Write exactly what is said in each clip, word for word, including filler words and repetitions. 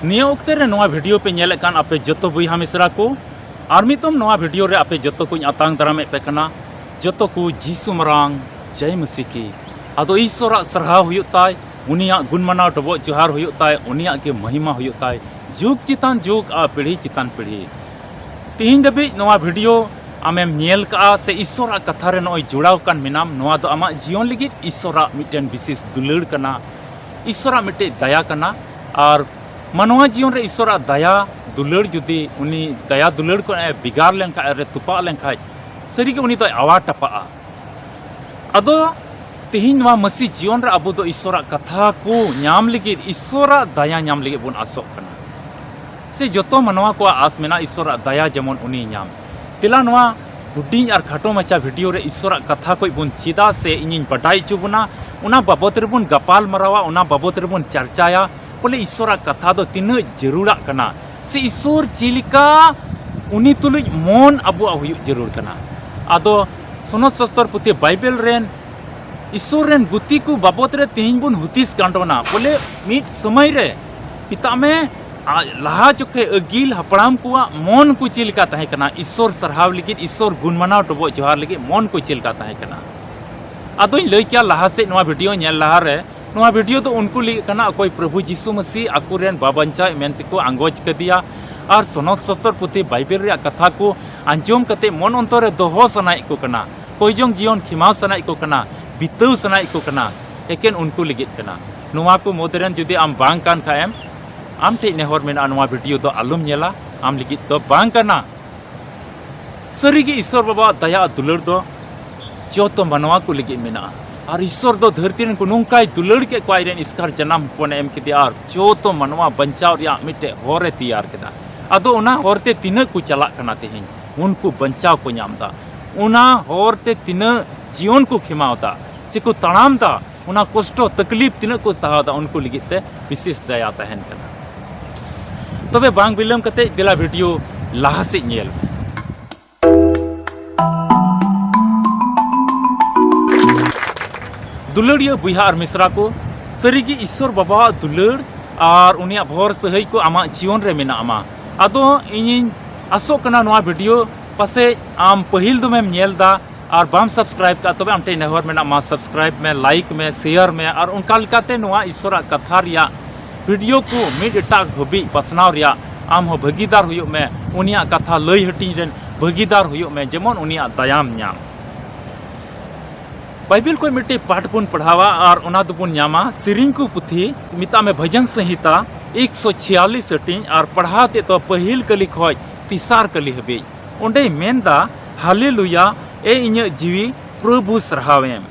ᱱᱤᱭᱟᱹ ᱚᱠᱛᱮ ᱨᱮ ᱱᱚᱣᱟ ᱵᱷᱤᱰᱤᱭᱳ ᱯᱮ ᱧᱮᱞᱮᱫ ᱠᱟᱱ ᱟᱯᱮ ᱡᱚᱛᱚ ᱵᱚᱭᱦᱟ ᱢᱤᱥᱨᱟ ᱠᱚ, ᱟᱨ ᱢᱤᱫ ᱫᱚᱢ ᱱᱚᱣᱟ ᱵᱷᱤᱰᱤᱭᱳ ᱨᱮ ᱟᱯᱮ ᱡᱚᱛᱚ ᱠᱚᱧ ᱟᱛᱟᱝ ᱫᱟᱨᱟᱢᱮᱫ ᱯᱮ ᱠᱟᱱᱟ, ᱡᱚᱛᱚ ᱠᱚ ᱡᱤᱥᱩ ᱢᱟᱨᱟᱝ ᱡᱟᱭ ᱢᱟᱹᱥᱤ ᱠᱤ᱾ ᱟᱫᱚ ᱤᱥᱥᱚᱨᱟᱜ ᱥᱟᱨᱦᱟᱣ ᱦᱩᱭᱩᱜ ᱛᱟᱭ, ᱩᱱᱤᱭᱟᱜ ᱜᱩᱱ ᱢᱟᱱᱟᱣ ᱰᱚᱵᱚᱜ ᱡᱚᱦᱟᱨ ᱦᱩᱭᱩᱜ ᱛᱟᱭ, ᱩᱱᱤᱭᱟᱜ ᱜᱮ ᱢᱚᱦᱤᱢᱟ ᱦᱩᱭᱩᱜ ᱛᱟᱭ, ᱡᱩᱜᱽ ᱪᱮᱛᱟᱱ ᱡᱩᱜᱽ ᱟᱨ ᱯᱤᱲᱦᱤ ᱪᱮᱛᱟᱱ ᱯᱤᱲᱦᱤ᱾ ᱛᱤᱦᱤᱧ ᱫᱷᱟᱹᱵᱤᱡ ᱱᱚᱣᱟ ᱵᱷᱤᱰᱤᱭᱳ ᱟᱢᱮᱢ ᱧᱮᱞ ᱠᱟᱜᱼᱟ ᱥᱮ ᱤᱥᱥᱚᱨᱟᱜ ᱠᱟᱛᱷᱟ ᱨᱮ ᱱᱚᱜᱼᱚᱭ ᱡᱚᱲᱟᱣ ᱠᱟᱱ ᱢᱮᱱᱟᱢ, ᱱᱚᱣᱟ ᱫᱚ ᱟᱢᱟᱜ ᱡᱤᱭᱚᱱ ᱞᱟᱹᱜᱤᱫ ᱤᱥᱥᱚᱨᱟᱜ ᱢᱤᱫᱴᱮᱱ ᱵᱤᱥᱮᱥ ᱫᱩᱞᱟᱹᱲ ᱠᱟᱱᱟ, ᱤᱥᱥᱚᱨᱟᱜ ᱢᱤᱫᱴᱮᱡ ᱫᱟᱭᱟ ᱠᱟᱱᱟ᱾ ᱟᱨ ᱢᱟᱱᱣᱟ ᱡᱤᱭᱚᱱ ᱨᱮ ᱤᱥᱥᱚᱨᱟᱜ ᱫᱟᱭᱟ ᱫᱩᱞᱟᱹᱲ, ᱡᱩᱫᱤ ᱩᱱᱤ ᱫᱟᱭᱟ ᱫᱩᱞᱟᱹᱲ ᱠᱷᱚᱱ ᱮ ᱵᱷᱮᱜᱟᱨ ᱞᱮᱱᱠᱷᱟᱡ, ᱨᱮ ᱛᱚᱯᱟᱜ ᱞᱮᱱᱠᱷᱟᱡ, ᱥᱟᱹᱨᱤᱜᱮ ᱩᱱᱤ ᱫᱚᱭ ᱟᱣᱟ ᱴᱟᱯᱟᱜᱼᱟ᱾ ᱟᱫᱚ ᱛᱮᱦᱮᱧ ᱱᱚᱣᱟ ᱢᱟᱹᱥᱤ ᱡᱤᱭᱚᱱ ᱨᱮ ᱟᱵᱚ ᱫᱚ ᱤᱥᱥᱚᱨᱟᱜ ᱠᱟᱛᱷᱟ ᱠᱚ ᱧᱟᱢ ᱞᱟᱹᱜᱤᱫ, ᱤᱥᱥᱚᱨᱟᱜ ᱫᱟᱭᱟ ᱧᱟᱢ ᱞᱟᱹᱜᱤᱫ ᱵᱚᱱ ᱟᱥᱚᱜ ᱠᱟᱱᱟ᱾ ᱥᱮ ᱡᱚᱛᱚ ᱢᱟᱱᱣᱟ ᱠᱚᱣᱟᱜ ᱟᱥ ᱢᱮᱱᱟᱜᱼᱟ ᱤᱥᱥᱚᱨᱟᱜ ᱫᱟᱭᱟ ᱡᱮᱢᱚᱱ ᱩᱱᱤᱭ ᱧᱟᱢ᱾ ᱛᱮᱞᱟ ᱱᱚᱣᱟ ᱦᱩᱰᱤᱧ ᱟᱨ ᱠᱷᱟᱴᱚ ᱢᱟᱪᱷᱟ ᱵᱷᱤᱰᱤᱭᱳ ᱨᱮ ᱤᱥᱥᱚᱨᱟᱜ ᱠᱟᱛᱷᱟ ᱠᱚ ᱵᱚᱱ ᱪᱮᱫᱟ ᱥᱮ ᱤᱧᱤᱧ ᱵᱟᱰᱟᱭ ᱦᱚᱪᱚ ᱵᱚᱱᱟ, ᱚᱱᱟ ᱵᱟᱵᱚᱛ ᱨᱮᱵᱚᱱ ᱜᱟᱯᱟᱞ ᱢᱟᱨᱟᱣᱟ, ᱚᱱᱟ ᱵᱟᱵᱚᱛ ᱨᱮᱵᱚᱱ ᱪᱟᱨᱪᱟᱭᱟ᱾ ᱵᱚᱞᱮ ᱤᱥᱥᱚᱨᱟᱜ ᱠᱟᱛᱷᱟ ᱫᱚ ᱛᱤᱱᱟᱹᱜ ᱡᱟᱹᱨᱩᱲᱟᱜ ᱠᱟᱱᱟ, ᱥᱮ ᱤᱥᱥᱚᱨ ᱪᱮᱫ ᱞᱮᱠᱟ ᱩᱱᱤ ᱛᱩᱞᱩᱡ ᱢᱚᱱ ᱟᱵᱚᱣᱟᱜ ᱦᱩᱭᱩᱜ ᱡᱟᱹᱨᱩᱲ ᱠᱟᱱᱟ᱾ ᱟᱫᱚ ᱥᱚᱱᱚᱛ ᱥᱚᱥᱛᱚᱨ ᱯᱩᱛᱷᱤ ᱵᱟᱭᱵᱮᱞ ᱨᱮᱱ ᱤᱥᱥᱚᱨ ᱨᱮᱱ ᱜᱩᱛᱤ ᱠᱚ ᱵᱟᱵᱚᱛ ᱨᱮ ᱛᱮᱦᱮᱧ ᱵᱚᱱ ᱦᱩᱫᱤᱥ ᱜᱟᱱᱰᱚᱱᱟ᱾ ᱵᱚᱞᱮ ᱢᱤᱫ ᱥᱚᱢᱚᱭ ᱨᱮ ᱢᱮᱛᱟᱜ ᱢᱮ, ᱟ-, ᱞᱟᱦᱟ ᱡᱚᱠᱷᱮᱡ ᱟᱹᱜᱤᱞ ᱦᱟᱯᱲᱟᱢ ᱠᱚᱣᱟᱜ ᱢᱚᱱ ᱠᱚ ᱪᱮᱫ ᱞᱮᱠᱟ ᱛᱟᱦᱮᱸ ᱠᱟᱱᱟ, ᱤᱥᱥᱚᱨ ᱥᱟᱨᱦᱟᱣ ᱞᱟᱹᱜᱤᱫ, ᱤᱥᱥᱚᱨ ᱜᱩᱱ ᱢᱟᱱᱟᱣ ᱰᱚᱵᱚᱜ ᱡᱚᱦᱟᱨ ᱞᱟᱹᱜᱤᱫ ᱢᱚᱱ ᱠᱚ ᱪᱮᱫ ᱞᱮᱠᱟ ᱛᱟᱦᱮᱸ ᱠᱟᱱᱟ᱾ ᱟᱫᱚᱧ ᱞᱟᱹᱭ ᱠᱮᱭᱟ ᱞᱟᱦᱟ ᱥᱮᱫ ᱱᱚᱣᱟ ᱵᱷᱤᱰᱤᱭᱳ ᱧᱮᱞ ᱞᱟᱦᱟ ᱨᱮ, ᱱᱚᱣᱟ ᱵᱷᱤᱰᱤᱭᱳ ᱫᱚ ᱩᱱᱠᱩ ᱞᱟᱹᱜᱤᱫ ᱠᱟᱱᱟ, ᱚᱠᱚᱭ ᱯᱨᱚᱵᱷᱩ ᱡᱤᱥᱩ ᱢᱟᱹᱥᱤ ᱟᱠᱚᱨᱮᱱ ᱵᱟᱵᱟᱧᱪᱟᱣᱤᱡ ᱢᱮᱱ ᱛᱮᱠᱚ ᱟᱸᱜᱚᱪ ᱠᱟᱫᱮᱭᱟ᱾ ᱟᱨ ᱥᱚᱱᱚᱛ ᱥᱚᱥᱛᱚᱨ ᱯᱩᱛᱷᱤ ᱵᱟᱭᱵᱮᱞ ᱨᱮᱭᱟᱜ ᱠᱟᱛᱷᱟ ᱠᱚ ᱟᱸᱡᱚᱢ ᱠᱟᱛᱮ ᱢᱚᱱ ᱚᱱᱛᱚᱨ ᱨᱮ ᱫᱚᱦᱚ ᱥᱟᱱᱟᱭᱮᱫ ᱠᱚ ᱠᱟᱱᱟ, ᱠᱚᱭᱡᱚᱝ ᱡᱤᱭᱚᱱ ᱠᱷᱮᱢᱟᱣ ᱥᱟᱱᱟᱭᱮᱫ ᱠᱚ ᱠᱟᱱᱟ, ᱵᱤᱛᱟᱹᱣ ᱥᱟᱱᱟᱭᱮᱫ ᱠᱚ ᱠᱟᱱᱟ, ᱮᱠᱮᱱ ᱩᱱᱠᱩ ᱞᱟᱹᱜᱤᱫ ᱠᱟᱱᱟ᱾ ᱱᱚᱣᱟ ᱠᱚ ᱢᱩᱫᱽ ᱨᱮᱱ ᱡᱩᱫᱤ ᱟᱢ ᱵᱟᱝ ᱠᱟᱱ ᱠᱷᱟᱡ ᱮᱢ, ᱟᱢ ᱴᱷᱮᱡ ᱱᱮᱦᱚᱨ ᱢᱮᱱᱟᱜᱼᱟ, ᱱᱚᱣᱟ ᱵᱷᱤᱰᱤᱭᱳ ᱫᱚ ᱟᱞᱚᱢ ᱧᱮᱞᱟ, ᱟᱢ ᱞᱟᱹᱜᱤᱫ ᱫᱚ ᱵᱟᱝ ᱠᱟᱱᱟ᱾ ᱥᱟᱹᱨᱤᱜᱮ ᱤᱥᱥᱚᱨ ᱵᱟᱵᱟᱣᱟᱜ ᱫᱟᱭᱟ ᱟᱨ ᱫᱩᱞᱟᱹᱲ ᱫᱚ ᱡᱚᱛᱚ ᱢᱟᱱᱣᱟ ᱠᱚ ᱞᱟᱹᱜᱤᱫ ᱢᱮᱱᱟᱜᱼᱟ᱾ ᱟᱨ ᱤᱥᱥᱚᱨ ᱫᱚ ᱫᱷᱟᱹᱨᱛᱤ ᱨᱮᱱ ᱠᱚ ᱱᱚᱝᱠᱟᱭ ᱫᱩᱞᱟᱹᱲ ᱠᱮᱫ ᱠᱚᱣᱟ, ᱟᱡ ᱨᱮᱱ ᱮᱥᱠᱟᱨ ᱡᱟᱱᱟᱢ ᱦᱚᱯᱚᱱᱮ ᱮᱢ ᱠᱮᱫᱮᱭᱟ, ᱟᱨ ᱡᱚᱛᱚ ᱢᱟᱱᱣᱟ ᱵᱟᱧᱪᱟᱣ ᱨᱮᱭᱟᱜ ᱢᱤᱫᱴᱮᱡ ᱦᱚᱨ ᱮ ᱛᱮᱭᱟᱨ ᱠᱮᱫᱟ᱾ ᱟᱫᱚ ᱚᱱᱟ ᱦᱚᱨ ᱛᱮ ᱛᱤᱱᱟᱹᱜ ᱠᱚ ᱪᱟᱞᱟᱜ ᱠᱟᱱᱟ ᱛᱮᱦᱮᱧ, ᱩᱱᱠᱩ ᱵᱟᱧᱪᱟᱣ ᱠᱚ ᱧᱟᱢ ᱮᱫᱟ᱾ ᱚᱱᱟ ᱦᱚᱨ ᱛᱮ ᱛᱤᱱᱟᱹᱜ ᱡᱤᱭᱚᱱ ᱠᱚ ᱠᱷᱮᱢᱟᱣ ᱮᱫᱟ ᱥᱮᱠᱚ ᱛᱟᱲᱟᱢ ᱮᱫᱟ, ᱚᱱᱟ ᱠᱚᱥᱴᱚ ᱛᱟᱠᱞᱤᱯ ᱛᱤᱱᱟᱹᱜ ᱠᱚ ᱥᱟᱦᱟᱣ ᱮᱫᱟ, ᱩᱱᱠᱩ ᱞᱟᱹᱜᱤᱫ ᱛᱮ ᱵᱤᱥᱮᱥ ᱫᱟᱭᱟ ᱛᱟᱦᱮᱱ ᱠᱟᱱᱟ᱾ ᱛᱚᱵᱮ ᱵᱟᱝ ᱵᱤᱞᱚᱢ ᱠᱟᱛᱮ ᱫᱮᱞᱟ ᱵᱷᱤᱰᱤᱭᱳ ᱞᱟᱦᱟ ᱥᱮᱫ ᱧᱮᱞ ᱢᱮ᱾ ᱫᱩᱞᱟᱹᱲᱤᱭᱟᱹ ᱵᱚᱭᱦᱟ ᱟᱨ ᱢᱤᱥᱨᱟ ᱠᱚ, ᱥᱟᱹᱨᱤᱜᱮ ᱤᱥᱥᱚᱨ ᱵᱟᱵᱟᱣᱟᱜ ᱫᱩᱞᱟᱹᱲ ᱟᱨ ᱩᱱᱤᱭᱟᱜ ᱵᱷᱚᱨ ᱥᱟᱹᱦᱟᱹᱭ ᱠᱚ ᱟᱢᱟᱜ ᱡᱤᱭᱚᱱ ᱨᱮ ᱢᱮᱱᱟᱜ ᱢᱟ᱾ ᱟᱫᱚ ᱤᱧᱤᱧ ᱟᱥᱚᱜ ᱠᱟᱱᱟ ᱱᱚᱣᱟ ᱵᱷᱤᱰᱤᱭᱳ ᱯᱟᱥᱮᱡ ᱟᱢ ᱯᱟᱹᱦᱤᱞ ᱫᱚᱢᱮᱢ ᱧᱮᱞ ᱮᱫᱟ ᱟᱨ ᱵᱟᱢ ᱥᱟᱵᱥᱠᱨᱟᱭᱤᱵ ᱠᱟᱜ, ᱛᱚᱵᱮ ᱟᱢ ᱴᱷᱮᱱ ᱱᱮᱦᱚᱨ ᱢᱮᱱᱟᱜ ᱢᱟ, ᱥᱟᱵᱥᱠᱨᱟᱭᱤᱵ ᱢᱮ, ᱞᱟᱭᱤᱠ ᱢᱮ, ᱥᱮᱭᱟᱨ ᱢᱮ, ᱟᱨ ᱚᱱᱠᱟ ᱞᱮᱠᱟᱛᱮ ᱱᱚᱣᱟ ᱤᱥᱥᱚᱨᱟᱜ ᱠᱟᱛᱷᱟ ᱨᱮᱭᱟᱜ ᱵᱷᱤᱰᱤᱭᱳ ᱠᱚ ᱢᱤᱫ ᱮᱴᱟᱜ ᱦᱟᱹᱵᱤᱡ ᱯᱟᱥᱱᱟᱣ ᱨᱮᱭᱟᱜ ᱟᱢ ᱦᱚᱸ ᱵᱷᱟᱹᱜᱤᱫᱟᱨ ᱦᱩᱭᱩᱜ ᱢᱮ, ᱩᱱᱤᱭᱟᱜ ᱠᱟᱛᱷᱟ ᱞᱟᱹᱭ ᱦᱟᱹᱴᱤᱧ ᱨᱮᱱ ᱵᱷᱟᱹᱜᱤᱫᱟᱨ ᱦᱩᱭᱩᱜ ᱢᱮ, ᱡᱮᱢᱚᱱ ᱩᱱᱤᱭᱟᱜ ᱫᱟᱭᱟᱢ ᱧᱟᱢ᱾ ᱵᱟᱭᱵᱮᱞ ᱠᱷᱚᱱ ᱢᱤᱫᱴᱤᱡ ᱯᱟᱴ ᱵᱚᱱ ᱯᱟᱲᱦᱟᱣᱟ ᱟᱨ ᱚᱱᱟ ᱫᱚᱵᱚᱱ ᱧᱟᱢᱟ ᱥᱮᱨᱮᱧ ᱠᱚ ᱯᱩᱛᱷᱤ, ᱢᱮᱛᱟᱜ ᱢᱮ ᱵᱷᱚᱡᱚᱱ ᱥᱚᱝᱦᱤᱛᱟ ᱮᱠᱥᱚ ᱪᱷᱤᱭᱟᱞᱤᱥ ᱦᱟᱹᱴᱤᱧ, ᱟᱨ ᱯᱟᱲᱦᱟᱣ ᱛᱮᱫ ᱫᱚ ᱯᱟᱹᱦᱤᱞ ᱠᱟᱹᱞᱤ ᱠᱷᱚᱱ ᱛᱮᱥᱟᱨ ᱠᱟᱹᱞᱤ ᱦᱟᱹᱵᱤᱡ᱾ ᱚᱸᱰᱮᱭ ᱢᱮᱱᱫᱟ, "ᱦᱟᱞᱮᱞᱩᱭᱟ, ᱮ ᱤᱧᱟᱹᱜ ᱡᱤᱣᱤ ᱯᱨᱚᱵᱷᱩ ᱥᱟᱨᱦᱟᱣᱮᱢ᱾"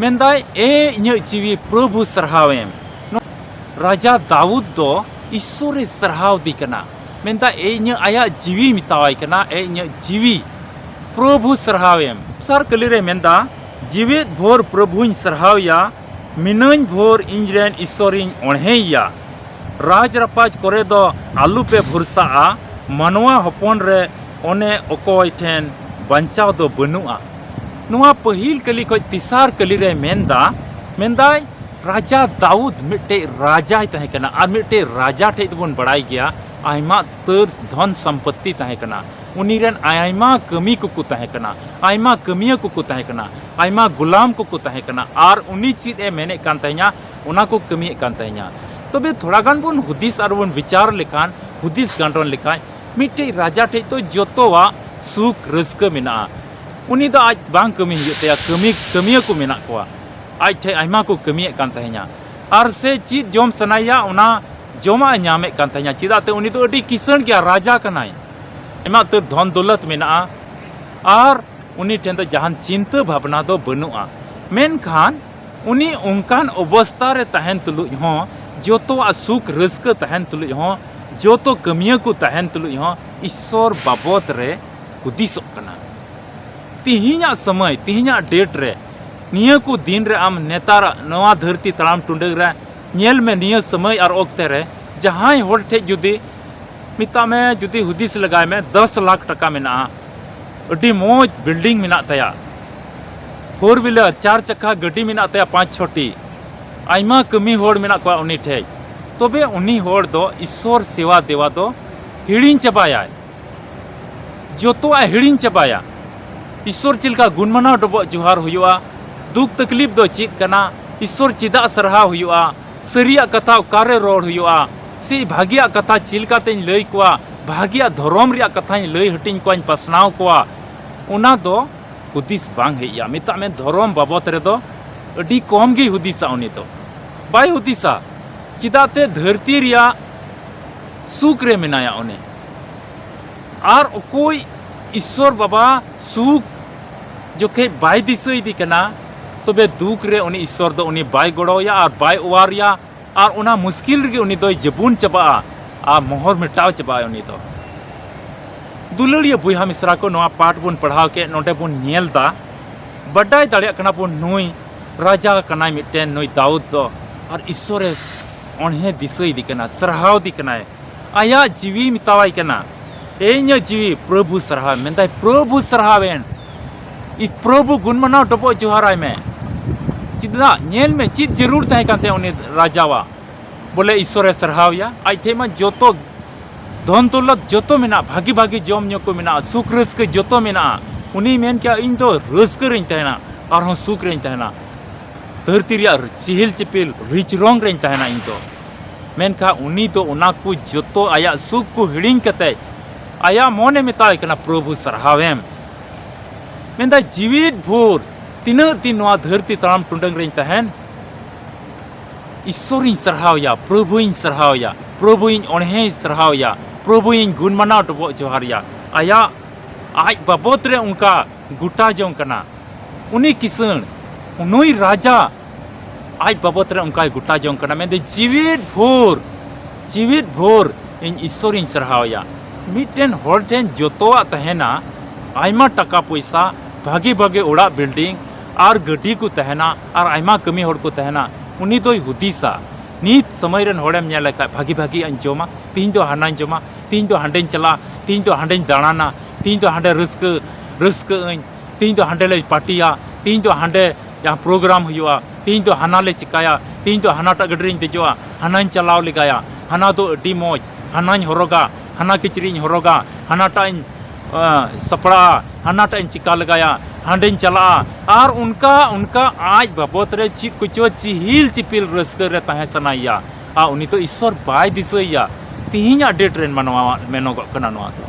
ᱢᱮᱱᱫᱟᱭ, "ᱮ ᱤᱧᱟᱹᱜ ᱡᱤᱣᱤ ᱯᱨᱚᱵᱷᱩ ᱥᱟᱨᱦᱟᱣᱮᱢ᱾" ᱱᱚ-, ᱨᱟᱡᱟ ᱫᱟᱣᱩᱫ ᱫᱚ ᱤᱥᱥᱚᱨᱮ ᱥᱟᱨᱦᱟᱣ ᱫᱤ ᱠᱟᱱᱟ᱾ ᱢᱮᱱᱫᱟᱭ, "ᱮ ᱤᱧᱟᱹᱜ", ᱟᱭᱟᱜ ᱡᱤᱣᱤ ᱢᱮᱛᱟᱣᱟᱭ ᱠᱟᱱᱟ, "ᱮ ᱤᱧᱟᱹᱜ ᱡᱤᱣᱤ ᱯᱨᱚᱵᱷᱩ ᱥᱟᱨᱦᱟᱣᱮᱢ᱾" ᱫᱚᱥᱟᱨ ᱠᱟᱹᱞᱤ ᱨᱮ ᱢᱮᱱᱫᱟ, "ᱡᱤᱣᱮᱫ ᱵᱷᱳᱨ ᱯᱨᱚᱵᱷᱩᱧ ᱥᱟᱨᱦᱟᱣᱮᱭᱟ, ᱢᱤᱱᱟᱹᱧ ᱵᱷᱳᱨ ᱤᱧ ᱨᱮᱱ ᱤᱥᱥᱚᱨᱤᱧ ᱚᱬᱦᱮᱭᱮᱭᱟ᱾" ᱨᱟᱡᱽ ᱨᱟᱯᱟᱡᱽ ᱠᱚᱨᱮ ᱫᱚ ᱟᱞᱚᱯᱮ ᱵᱷᱚᱨᱥᱟᱜᱼᱟ, ᱢᱟᱱᱣᱟ ᱦᱚᱯᱚᱱ ᱨᱮ ᱚᱱᱮ ᱚᱠᱚᱭ ᱴᱷᱮᱱ ᱵᱟᱧᱪᱟᱣ ᱫᱚ ᱵᱟᱹᱱᱩᱜᱼᱟ᱾ ᱱᱚᱣᱟ ᱯᱟᱹᱦᱤᱞ ᱠᱟᱹᱞᱤ ᱠᱷᱚᱱ ᱛᱮᱥᱟᱨ ᱠᱟᱹᱞᱤ ᱨᱮ ᱢᱮᱱᱫᱟ, ᱢᱮᱱᱫᱟᱭ, ᱨᱟᱡᱟ ᱫᱟᱣᱩᱫ ᱢᱤᱫᱴᱮᱡ ᱨᱟᱡᱟᱭ ᱛᱟᱦᱮᱸ ᱠᱟᱱᱟ, ᱟᱨ ᱢᱤᱫᱴᱮᱡ ᱨᱟᱡᱟ ᱴᱷᱮᱡ ᱫᱚᱵᱚᱱ ᱵᱟᱲᱟᱭ ᱜᱮᱭᱟ ᱟᱭᱢᱟ ᱩᱛᱟᱹᱨ ᱫᱷᱚᱱ ᱥᱚᱢᱯᱚᱛᱛᱤ ᱛᱟᱦᱮᱸ ᱠᱟᱱᱟ, ᱩᱱᱤ ᱨᱮᱱ ᱟᱭᱢᱟ ᱠᱟᱹᱢᱤ ᱠᱚᱠᱚ ᱛᱟᱦᱮᱸ ᱠᱟᱱᱟ, ᱟᱭᱢᱟ ᱠᱟᱹᱢᱤᱭᱟᱹ ᱠᱚᱠᱚ ᱛᱟᱦᱮᱸ ᱠᱟᱱᱟ, ᱟᱭᱢᱟ ᱜᱩᱞᱟᱢ ᱠᱚᱠᱚ ᱛᱟᱦᱮᱸ ᱠᱟᱱᱟ, ᱟᱨ ᱩᱱᱤ ᱪᱮᱫ ᱮ ᱢᱮᱱᱮᱫ ᱠᱟᱱ ᱛᱟᱦᱮᱸᱧᱟ, ᱚᱱᱟ ᱠᱚ ᱠᱟᱹᱢᱤᱭᱮᱫ ᱠᱟᱱ ᱛᱟᱦᱮᱸᱧᱟ᱾ ᱛᱚᱵᱮ ᱛᱷᱚᱲᱟ ᱜᱟᱱ ᱵᱚᱱ ᱦᱩᱫᱤᱥ ᱟᱨ ᱵᱚᱱ ᱵᱤᱪᱟᱨ ᱞᱮᱠᱷᱟᱱ, ᱦᱩᱫᱤᱥ ᱜᱟᱱᱰᱚᱱ ᱞᱮᱠᱷᱟᱱ, ᱢᱤᱫᱴᱮᱡ ᱨᱟᱡᱟ ᱴᱷᱮᱡ ᱫᱚ ᱡᱚᱛᱚᱣᱟᱜ ᱥᱩᱠ ᱨᱟᱹᱥᱠᱟᱹ ᱢᱮᱱᱟᱜᱼᱟ᱾ ᱩᱱᱤ ᱫᱚ ᱟᱡ ᱵᱟᱝ ᱠᱟᱹᱢᱤ ᱦᱩᱭᱩᱜ ᱛᱟᱭᱟ, ᱠᱟᱹᱢᱤ, ᱠᱟᱹᱢᱤᱭᱟᱹ ᱠᱚ ᱢᱮᱱᱟᱜ ᱠᱚᱣᱟ᱾ ᱟᱡ ᱴᱷᱮᱡ ᱟᱭᱢᱟ ᱠᱚ ᱠᱟᱹᱢᱤᱭᱮᱫ ᱠᱟᱱ ᱛᱟᱦᱮᱸᱧᱟ, ᱟᱨ ᱥᱮ ᱪᱮᱫ ᱡᱚᱢ ᱥᱟᱱᱟᱭᱮᱭᱟ ᱚᱱᱟ ᱡᱚᱢᱟᱜ ᱮ ᱧᱟᱢᱮᱫ ᱠᱟᱱ ᱛᱟᱦᱮᱸᱧᱟ, ᱪᱮᱫᱟᱜ ᱛᱮ ᱩᱱᱤ ᱫᱚ ᱟᱹᱰᱤ ᱠᱤᱥᱟᱹᱬ ᱜᱮᱭᱟ, ᱨᱟᱡᱟ ᱠᱟᱱᱟᱭ, ᱟᱭᱢᱟ ᱩᱛᱟᱹᱨ ᱫᱷᱚᱱ ᱫᱚᱞᱚᱛ ᱢᱮᱱᱟᱜᱼᱟ, ᱟᱨ ᱩᱱᱤ ᱴᱷᱮᱱ ᱫᱚ ᱡᱟᱦᱟᱱ ᱪᱤᱱᱛᱟᱹ ᱵᱷᱟᱵᱽᱱᱟ ᱫᱚ ᱵᱟᱹᱱᱩᱜᱼᱟ᱾ ᱢᱮᱱᱠᱷᱟᱱ ᱩᱱᱤ ᱚᱱᱠᱟᱱ ᱚᱵᱚᱥᱛᱟ ᱨᱮ ᱛᱟᱦᱮᱱ ᱛᱩᱞᱩᱡ ᱦᱚᱸ, ᱡᱚᱛᱚᱣᱟᱜ ᱥᱩᱠ ᱨᱟᱹᱥᱠᱟᱹ ᱛᱟᱦᱮᱱ ᱛᱩᱞᱩᱡ ᱦᱚᱸ, ᱡᱚᱛᱚ ᱠᱟᱹᱢᱤᱭᱟᱹ ᱠᱚ ᱛᱟᱦᱮᱱ ᱛᱩᱞᱩᱡ ᱦᱚᱸ, ᱤᱥᱥᱚᱨ ᱵᱟᱵᱚᱫ ᱨᱮ ᱦᱩᱫᱤᱥᱚᱜ ᱠᱟᱱᱟ᱾ ᱛᱤᱦᱤᱧᱟᱜ ᱥᱚᱢᱚᱭ, ᱛᱤᱦᱤᱧᱟᱜ ᱰᱮᱴ ᱨᱮ, ᱱᱤᱭᱟᱹ ᱠᱚ ᱫᱤᱱ ᱨᱮ ᱟᱢ ᱱᱮᱛᱟᱨᱟᱜ ᱱᱚᱣᱟ ᱫᱷᱟᱹᱨᱛᱤ ᱛᱟᱲᱟᱢ ᱴᱩᱰᱟᱹᱜ ᱨᱮ ᱧᱮᱞ ᱢᱮ, ᱱᱤᱭᱟᱹ ᱥᱚᱢᱚᱭ ᱟᱨ ᱚᱠᱛᱮ ᱨᱮ ᱡᱟᱦᱟᱸᱭ ᱦᱚᱲ ᱴᱷᱮᱡ ᱡᱩᱫᱤ, ᱢᱮᱛᱟᱜ ᱢᱮ, ᱡᱩᱫᱤ ᱦᱩᱫᱤᱥ ᱞᱮᱜᱟᱭ ᱢᱮ, ᱫᱚᱥ ᱞᱟᱠᱷ ᱴᱟᱠᱟ ᱢᱮᱱᱟᱜᱼᱟ, ᱟᱹᱰᱤ ᱢᱚᱡᱽ ᱵᱤᱞᱰᱤᱝ ᱢᱮᱱᱟᱜ ᱛᱟᱭᱟ, ᱯᱷᱳᱨ ᱦᱩᱭᱞᱟᱨ, ᱪᱟᱨ ᱪᱟᱠᱟ ᱜᱟᱹᱰᱤ ᱢᱮᱱᱟᱜ ᱛᱟᱭᱟ ᱯᱟᱸᱪ ᱪᱷᱚᱴᱤ, ᱟᱭᱢᱟ ᱠᱟᱹᱢᱤ ᱦᱚᱲ ᱢᱮᱱᱟᱜ ᱠᱚᱣᱟ ᱩᱱᱤ ᱴᱷᱮᱡ, ᱛᱚᱵᱮ ᱩᱱᱤ ᱦᱚᱲ ᱫᱚ ᱤᱥᱥᱚᱨ ᱥᱮᱵᱟ ᱫᱮᱣᱟ ᱫᱚ ᱦᱤᱲᱤᱧ ᱪᱟᱵᱟᱭᱟᱭ, ᱡᱚᱛᱚᱣᱟᱜ ᱮ ᱦᱤᱲᱤᱧ ᱪᱟᱵᱟᱭᱟ᱾ ᱤᱥᱥᱚᱨ ᱪᱮᱫ ᱞᱮᱠᱟ ᱜᱩᱱ ᱢᱟᱱᱟᱣ ᱰᱚᱵᱚᱜ ᱡᱚᱦᱟᱨ ᱦᱩᱭᱩᱜᱼᱟ, ᱫᱩᱠ ᱛᱟᱠᱞᱤᱯ ᱫᱚ ᱪᱮᱫ ᱠᱟᱱᱟ, ᱤᱥᱥᱚᱨ ᱪᱮᱫᱟᱜ ᱥᱟᱨᱦᱟᱣ ᱦᱩᱭᱩᱜᱼᱟ, ᱥᱟᱹᱨᱤᱭᱟᱜ ᱠᱟᱛᱷᱟ ᱚᱠᱟᱨᱮ ᱨᱚᱲ ᱦᱩᱭᱩᱜᱼᱟ, ᱥᱮ ᱵᱷᱟᱹᱜᱤᱭᱟᱜ ᱠᱟᱛᱷᱟ ᱪᱮᱫ ᱞᱮᱠᱟᱛᱮᱧ ᱞᱟᱹᱭ ᱠᱚᱣᱟ, ᱵᱷᱟᱹᱜᱤᱭᱟᱜ ᱫᱷᱚᱨᱚᱢ ᱨᱮᱭᱟᱜ ᱠᱟᱛᱷᱟᱧ ᱞᱟᱹᱭ ᱦᱟᱹᱴᱤᱧ ᱠᱚᱣᱟᱧ, ᱯᱟᱥᱱᱟᱣ ᱠᱚᱣᱟ, ᱚᱱᱟ ᱫᱚ ᱦᱩᱫᱤᱥ ᱵᱟᱝ ᱦᱮᱡ ᱟᱭᱟ᱾ ᱢᱮᱛᱟᱜ ᱢᱮ, ᱫᱷᱚᱨᱚᱢ ᱵᱟᱵᱚᱛ ᱨᱮᱫᱚ ᱟᱹᱰᱤ ᱠᱚᱢ ᱜᱮᱭ ᱦᱩᱫᱤᱥᱟ ᱩᱱᱤ ᱫᱚ᱾ ᱵᱟᱭ ᱦᱩᱫᱤᱥᱟ᱾ ᱪᱮᱫᱟᱜ ᱛᱮ ᱫᱷᱟᱹᱨᱛᱤ ᱨᱮᱭᱟᱜ ᱥᱩᱠ ᱨᱮ ᱢᱮᱱᱟᱭᱟ ᱩᱱᱤ᱾ ᱟᱨ ᱚᱠᱚᱭ ᱤᱥᱥᱚᱨ ᱵᱟᱵᱟ ᱥᱩᱠ ᱡᱚᱠᱷᱮᱡ ᱵᱟᱭ ᱫᱤᱥᱟᱹ ᱤᱫᱤ ᱠᱟᱱᱟ, ᱛᱚᱵᱮ ᱫᱩᱠ ᱨᱮ ᱩᱱᱤ ᱤᱥᱥᱚᱨ ᱫᱚ ᱩᱱᱤ ᱵᱟᱭ ᱜᱚᱲᱚᱣᱟᱭᱟ ᱟᱨ ᱵᱟᱭ ᱚᱣᱟᱨᱮᱭᱟ᱾ ᱟᱨ ᱚᱱᱟ ᱢᱩᱥᱠᱤᱞ ᱨᱮᱜᱮ ᱩᱱᱤ ᱫᱚᱭ ᱡᱟᱹᱵᱩᱱ ᱪᱟᱵᱟᱜᱼᱟ ᱟᱨ ᱢᱚᱦᱚᱨ ᱢᱮᱴᱟᱣ ᱪᱟᱵᱟᱜᱼᱟ ᱩᱱᱤ ᱫᱚ᱾ ᱫᱩᱞᱟᱹᱲᱤᱭᱟᱹ ᱵᱚᱭᱦᱟ ᱢᱤᱥᱨᱟ ᱠᱚ, ᱱᱚᱣᱟ ᱯᱟᱴ ᱵᱚᱱ ᱯᱟᱲᱦᱟᱣ ᱠᱮᱫ, ᱱᱚᱰᱮ ᱵᱚᱱ ᱧᱮᱞ ᱫᱟ, ᱵᱟᱰᱟᱭ ᱫᱟᱲᱮᱭᱟᱜ ᱠᱟᱱᱟ ᱵᱚᱱ, ᱱᱩᱭ ᱨᱟᱡᱟ ᱠᱟᱱᱟᱭ ᱢᱤᱫᱴᱮᱱ, ᱱᱩᱭ ᱫᱟᱣᱩᱫ ᱫᱚ, ᱟᱨ ᱤᱥᱥᱚᱨᱮ ᱚᱬᱦᱮ ᱫᱤᱥᱟᱹᱭ ᱫᱤ ᱠᱟᱱᱟ, ᱥᱟᱨᱦᱟᱣ ᱫᱤ ᱠᱟᱱᱟᱭ, ᱟᱭᱟᱜ ᱡᱤᱣᱤ ᱢᱮᱛᱟᱣᱟᱭ ᱠᱟᱱᱟ, "ᱮ ᱤᱧᱟᱹᱜ ᱡᱤᱣᱤ, ᱯᱨᱚᱵᱷᱩ ᱥᱟᱨᱦᱟᱣ", ᱢᱮᱱᱫᱟᱭ, "ᱯᱨᱚᱵᱷᱩ ᱥᱟᱨᱦᱟᱣᱮᱱ, ᱤ ᱯᱨᱚᱵᱷᱩ ᱜᱩᱱ ᱢᱟᱱᱟᱣ ᱰᱚᱵᱚᱜ ᱡᱚᱦᱟᱨᱟᱭ ᱢᱮ᱾" ᱪᱮᱫᱟᱜ? ᱧᱮᱞ ᱢᱮ, ᱪᱮᱫ ᱡᱟᱹᱨᱩᱲ ᱛᱟᱦᱮᱸ ᱠᱟᱱ ᱛᱟᱭᱟ ᱩᱱᱤ ᱨᱟᱡᱟᱣᱟᱜ? ᱵᱚᱞᱮ ᱤᱥᱥᱚᱨᱮ ᱥᱟᱨᱦᱟᱣ ᱮᱭᱟ᱾ ᱟᱡ ᱴᱷᱮᱡ ᱢᱟ ᱡᱚᱛᱚ ᱫᱷᱚᱱ ᱫᱚᱞᱚᱛ ᱡᱚᱛᱚ ᱢᱮᱱᱟᱜᱼᱟ, ᱵᱷᱟᱹᱜᱤ ᱵᱷᱟᱹᱜᱤ ᱡᱚᱢ ᱧᱩ ᱠᱚ ᱢᱮᱱᱟᱜᱼᱟ, ᱥᱩᱠ ᱨᱟᱹᱥᱠᱟᱹ ᱡᱚᱛᱚ ᱢᱮᱱᱟᱜᱼᱟ᱾ ᱩᱱᱤᱭ ᱢᱮᱱ ᱠᱮᱭᱟ, "ᱤᱧ ᱫᱚ ᱨᱟᱹᱥᱠᱟᱹ ᱨᱮᱧ ᱛᱟᱦᱮᱱᱟ, ᱟᱨᱦᱚᱸ ᱥᱩᱠ ᱨᱮᱧ ᱛᱟᱦᱮᱱᱟ, ᱫᱷᱟᱹᱨᱛᱤ ᱨᱮᱭᱟᱜ ᱪᱤᱦᱤᱞ ᱪᱤᱯᱤᱞ ᱨᱤᱪ ᱨᱚᱝ ᱨᱮᱧ ᱛᱟᱦᱮᱱᱟ ᱤᱧ ᱫᱚ᱾" ᱢᱮᱱᱠᱷᱟᱱ ᱩᱱᱤ ᱫᱚ ᱚᱱᱟ ᱠᱚ ᱡᱚᱛᱚ ᱟᱭᱟᱜ ᱥᱩᱠ ᱠᱚ ᱦᱤᱲᱤᱧ ᱠᱟᱛᱮ ᱟᱭᱟᱜ ᱢᱚᱱᱮ ᱢᱮᱛᱟᱭ ᱠᱟᱱᱟ, "ᱯᱨᱚᱵᱷᱩ ᱥᱟᱨᱦᱟᱣᱮᱢ᱾" ᱢᱮᱱᱫᱟᱭ, "ᱡᱤᱣᱤᱫ ᱵᱷᱳᱨ ᱛᱤᱱᱟᱹᱜ ᱫᱤᱱ ᱱᱚᱣᱟ ᱫᱷᱟᱹᱨᱛᱤ ᱛᱟᱲᱟᱢ ᱴᱩᱰᱟᱹᱝ ᱨᱮᱧ ᱛᱟᱦᱮᱱ, ᱤᱥᱥᱚᱨᱤᱧ ᱥᱟᱨᱦᱟᱣᱭᱟ, ᱯᱨᱚᱵᱷᱩᱧ ᱥᱟᱨᱦᱟᱣᱭᱟ, ᱯᱨᱚᱵᱷᱩᱧ ᱚᱬᱦᱮᱭ ᱥᱟᱨᱦᱟᱣᱭᱟ, ᱯᱨᱚᱵᱷᱩᱧ ᱜᱩᱱ ᱢᱟᱱᱟᱣ ᱰᱚᱵᱚᱜ ᱡᱚᱦᱟᱨᱭᱟ᱾" ᱟᱭᱟᱜ, ᱟᱡ ᱵᱟᱵᱚᱛ ᱨᱮ ᱚᱱᱠᱟ ᱜᱚᱴᱟ ᱡᱚᱝ ᱠᱟᱱᱟ᱾ ᱩᱱᱤ ᱠᱤᱥᱟᱹᱬ, ᱱᱩᱭ ᱨᱟᱡᱟ ᱟᱡ ᱵᱟᱵᱚᱛ ᱨᱮ ᱚᱱᱠᱟᱭ ᱜᱚᱴᱟ ᱡᱚᱝ ᱠᱟᱱᱟ, ᱢᱮᱱᱫᱟᱭ, "ᱡᱤᱣᱤᱫ ᱵᱷᱳᱨ, ᱡᱤᱣᱤᱫ ᱵᱷᱳᱨ ᱤᱧ ᱤᱥᱥᱚᱨᱤᱧ ᱥᱟᱨᱦᱟᱣᱭᱟ᱾" ᱢᱤᱫᱴᱮᱱ ᱦᱚᱲ ᱴᱷᱮᱱ ᱡᱚᱛᱚᱣᱟᱜ ᱛᱟᱦᱮᱱᱟ, ᱟᱭᱢᱟ ᱴᱟᱠᱟ ᱯᱚᱭᱥᱟ, ᱵᱷᱟᱜᱮ ᱵᱷᱟᱜᱮ ᱚᱲᱟᱜ, building ᱟᱨ ᱜᱟᱹᱰᱤ ᱠᱚ ᱛᱟᱦᱮᱱᱟ ᱟᱨ ᱟᱭᱢᱟ ᱠᱟᱹᱢᱤ ᱦᱚᱲ ᱠᱚ ᱛᱟᱦᱮᱱᱟ, ᱩᱱᱤ ᱫᱚᱭ ᱦᱩᱫᱤᱥᱟ, ᱱᱤᱛ ᱥᱚᱢᱚᱭ ᱨᱮᱱ ᱦᱚᱲᱮᱢ ᱧᱮᱞ ᱞᱮᱠᱷᱟᱡ, ᱵᱷᱟᱜᱮ ᱵᱷᱟᱜᱮᱭᱟᱜ ᱤᱧ ᱡᱚᱢᱟ, ᱛᱤᱦᱤᱧ ᱫᱚ ᱦᱟᱱᱟᱧ ᱡᱚᱢᱟ, ᱛᱤᱦᱤᱧ ᱫᱚ ᱦᱟᱸᱰᱮᱧ ᱪᱟᱞᱟᱜᱼᱟ, ᱛᱤᱦᱤᱧ ᱫᱚ ᱦᱟᱸᱰᱮᱧ ᱫᱟᱬᱟᱱᱟ, ᱛᱤᱦᱤᱧ ᱫᱚ ᱦᱟᱸᱰᱮ ᱨᱟᱹᱥᱠᱟᱹ, ᱨᱟᱹᱥᱠᱟᱹᱜ ᱟᱹᱧ, ᱛᱤᱦᱤᱧ ᱫᱚ ᱦᱟᱸᱰᱮ ᱞᱮ ᱯᱟᱨᱴᱤᱭᱟ, ᱛᱤᱦᱤᱧ ᱫᱚ ᱦᱟᱸᱰᱮ ᱡᱟᱦᱟᱸ ᱯᱨᱳᱜᱨᱟᱢ ᱦᱩᱭᱩᱜᱼᱟ, ᱛᱮᱦᱮᱧ ᱫᱚ ᱦᱟᱱᱟ ᱞᱮ ᱪᱤᱠᱟᱹᱭᱟ, ᱛᱮᱦᱮᱧ ᱫᱚ ᱦᱟᱱᱟᱴᱟᱜ ᱜᱟᱹᱰᱤ ᱨᱤᱧ ᱫᱮᱡᱚᱜᱼᱟ, ᱦᱟᱱᱟᱧ ᱪᱟᱞᱟᱣ ᱞᱮᱜᱟᱭᱟ, ᱦᱟᱱᱟ ᱫᱚ ᱟᱹᱰᱤ ᱢᱚᱡᱽ, ᱦᱟᱱᱟᱧ ᱦᱚᱨᱚᱜᱟ, ᱦᱟᱱᱟ ᱠᱤᱪᱨᱤᱡ ᱤᱧ ᱦᱚᱨᱚᱜᱟ, ᱦᱟᱱᱟᱴᱟᱜ ᱤᱧ ᱟᱸ, ᱥᱟᱯᱲᱟᱜᱼᱟ, ᱦᱟᱱᱟᱴᱟᱜ ᱤᱧ ᱪᱤᱠᱟ ᱞᱮᱜᱟᱭᱟ, ᱦᱟᱸᱰᱮᱧ ᱪᱟᱞᱟᱜᱼᱟ᱾ ᱟᱨ ᱚᱱᱠᱟ ᱚᱱᱠᱟ ᱟᱡ ᱵᱟᱵᱚᱫ ᱨᱮ ᱪᱮᱫ ᱠᱚᱪᱚ ᱪᱤᱦᱤᱞ ᱪᱤᱯᱤᱞ ᱨᱟᱹᱥᱠᱟᱹ ᱨᱮ ᱛᱟᱦᱮᱸ ᱥᱟᱱᱟᱭᱮᱭᱟ᱾ ᱟᱨ ᱩᱱᱤ ᱫᱚ ᱤᱥᱥᱚᱨ ᱵᱟᱭ ᱫᱤᱥᱟᱹᱭᱮᱭᱟ᱾ ᱛᱮᱦᱮᱧᱟᱜ ᱰᱮᱴ ᱨᱮᱱ ᱢᱟᱱᱣᱟ ᱢᱮᱱᱚᱜᱚᱜ ᱠᱟᱱᱟ ᱱᱚᱣᱟ ᱫᱚ᱾